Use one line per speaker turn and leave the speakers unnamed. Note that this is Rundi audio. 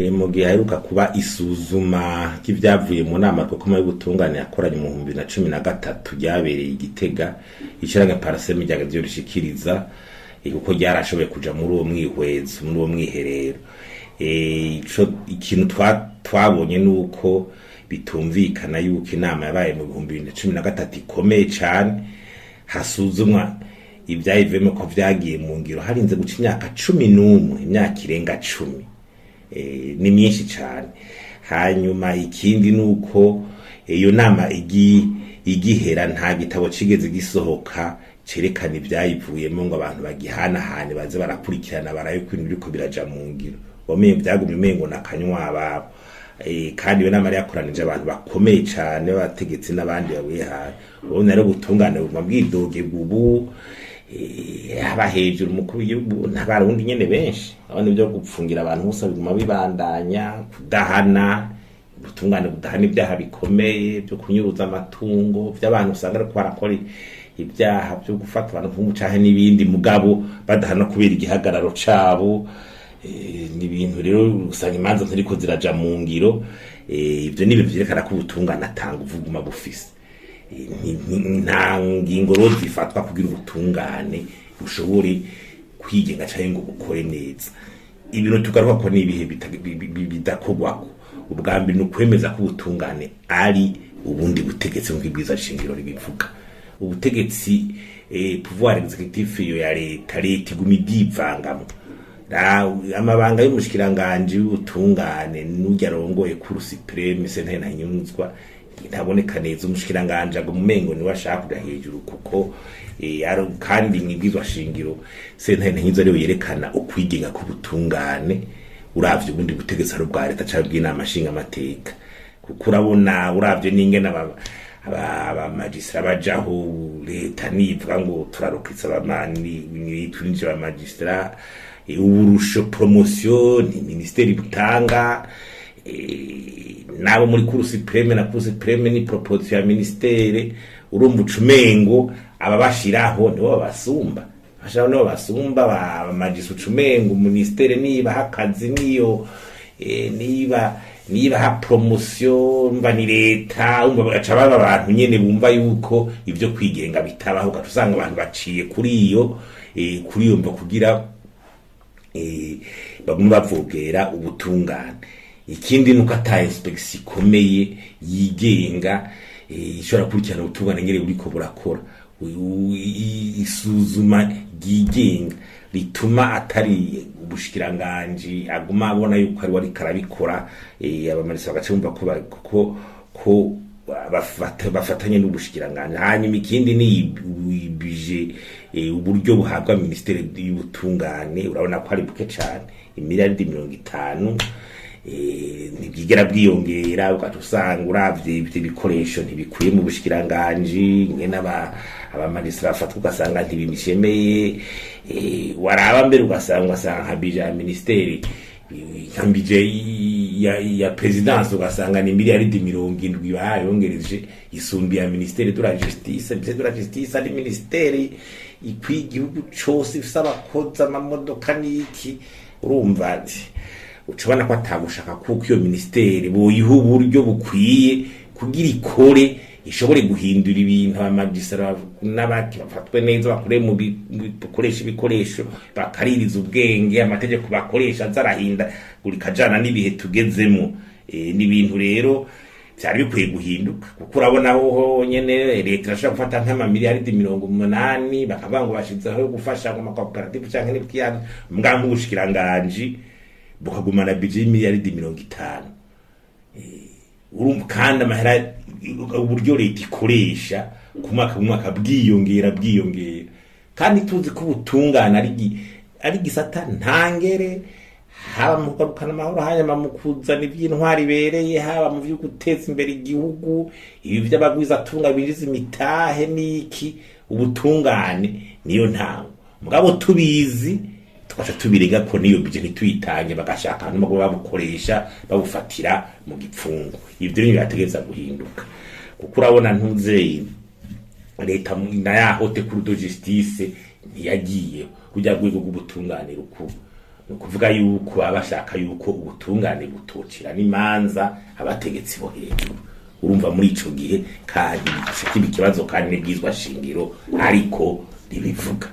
Mu gihe haheruka kuba isuzuma ry'ivyavuye mu nama rukokoma y'ubutungane yakoranye mu 2013 ryabereye i Gitega, ishirahamwe Parsem ryageze iyo rishikiriza, kuko ryarashoboye kuja muri uwo mwihwezo, muri uwo mwiherero. Ico ikintu twabonye nuko bitumvikana yuko inama yabaye mu 2013 ikomeye cane, hasuzumwa ivyayivuyemo ko vyagiye mu ngiro harinze guca imyaka 11, imyaka irenga 10. Ni myinshi cane. Hanyuma ikindi nuko iyo nama igihera nta gitabo cigeze gisohoka cerekana ivyayivuyemo ngo abantu bagihanahane, baze barakurikirana barabe ko ibintu biriko biraja mu ngiro. Wamenye vyagumye umengo nakanywa ababo. Kandi iyo nama yari yakoranije abantu bakomeye cane b'abategetsi n'abandi babuye hafi. Urabona rero ubutungane buguma bwidogerwa ubu, haba hejuru umukuru w'igihugu n'abarundi nyene benshi. Urabona ivyo gupfungira abantu bose biguma bibandanya, kudahana, ubutungane budahana ibyaha bikomeye vyo kunyuruza amatungo vy'abantu usanga ariko barakora ibyaha vyo gufata abantu ku canke n'ibindi, mugabo badahana kubera igihagararo cabo. Ni ibintu rero usanga imanza ziriko ziraja mu ngiro. Ivyo ni ibintu vyerekana ko ubutungane ata nguvu buguma bufise. Nta ngingo rero zifatwa kugira ubutungane bushobore kwigenga canke ngo bukore neza. Ibintu tugaruka ko n'ibihe bidakorwako. Ubwa mbere ni ukwemeza ko ubutungane ari ubundi butegetsi nk'uko ibwirizwa shingiro ribivuga. Ubutegetsi, pouvoir exécutif iyo ya leta, leta iguma ibyivangamwo. Amabanga y'umushikiranganji w'ubutungane n'urya arongoye Cour suprême, sentare ntahinyuzwa, ntaboneka neza. Umushikiranganji aguma umengo niwe ashaka kuja hejuru, kuko kandi mw'ibwirizwa shingiro sentare ntahinyuzwa ariyo yerekana ukwigenga k'ubutungane uravye ubundi butegetsi ari ubwa leta canke bw'inama nshingamateka. Kuko urabona uravye n'ingene abamajisitara bajaho, leta nivuga ngo turarukitse abamani twinjira abamajisitara, uburusho, promotion, ni ministeri butanga, nabo muri Cour suprême na Cour suprême ni proposition ya ministere. Urumva ucumengo ababashiraho nibo babasumba, bashiraho nibo basumba abamajisitara. Ucumengo ministere niba akazi niyo, niba ha promotion mva ni leta. Umva bagaca baba abantu nyene bumva yuko ivyo kwigenga bitabaho, ugaca usanga abantu baciye kuri iyo mva kugira bagume bavogera ubutungane. Ikindi nuko ata inspection ikomeye yigenga ishobora gukurikirana ubutungane ngere buriko burakora, isuzuma ryigenga rituma atari ubushikiranganji aguma abona yuko ari ariko arabikora. Abamarisa bagaca bumva ko ko bafatanye n'ubushikiranganji. Hanyuma ikindi ni budget, uburyo buhabwa ministeri y'ubutungane. Urabona ko ari buke cane, imiliyaridi 50, ntibwigera bwiyongera. Ugaca usanga uravye ivyo bikoresho ntibikwiye mu bushikiranganji, ngene abamagisitara bafatwa ugasanga ntibishemeye. Waraba mbere ugasanga nka budget ya ministeri, nka budget ya présidence, ugasanga ni miliyaridi 70 bayongereje, isumbi ya ministère de la justice. Ministère de la justice ari ministeri ikwiye igihugu cose, ifise abakozi, amamodoka n'iki. Urumva uca ubona ko atagushaka kuko iyo ministeri boyiha uburyo bukwiye kugira ikore, ishobore guhindura ibintu, abamagisitara n'abaki bafatwe neza, bakore mu bakoresha ibikoresho, bakaririza ubwenge, amategeko bakoresha aza arahindagurika ajana n'ibihe tugezemo. Ni ibintu rero vyari bikwiye guhinduka, kuko urabona ho nyene leta irashobora gufata nk'amamiliyaridi 80, bakavuga ngo bashizeho yo gufasha ngo amakoperative canke n'ibikiyana, mbwa nk'ubushikiranganji bukagumana budget y'imiliyaridi 50. Urumva kandi amahera, uburyo leta ikoresha ku mwaka ku mwaka bwiyongera bwiyongera, kandi tuzi ko ubutungane ari gisata ntangere, haba mu kugarukana amahoro, hanyuma mu kuzana ivy'intwari ibereye, haba mu vyo guteza imbere igihugu, ibi vy'abagwizatunga binjiza imitahe n'iki. Ubutungane niyo ntango, mugabo tubizi tugaca tubirega ko niyo budget ntituyitange, bagashaka ahantu baguma babukoresha babufatira mu gipfungu. Ivyo ni birategereza guhinduka, kuko urabona ntuzeye leta na ya haute cour de justice ntiyagiye kujya rwego rw'ubutungane rukuru. Ni ukuvuga yuko baba bashaka yuko ubutungane butocira n'imanza abategetsi bo hejuru. Urumva muri ico gihe kandi kiba ikibazo, kandi n'ibwizwa shingiro ariko ribivuga.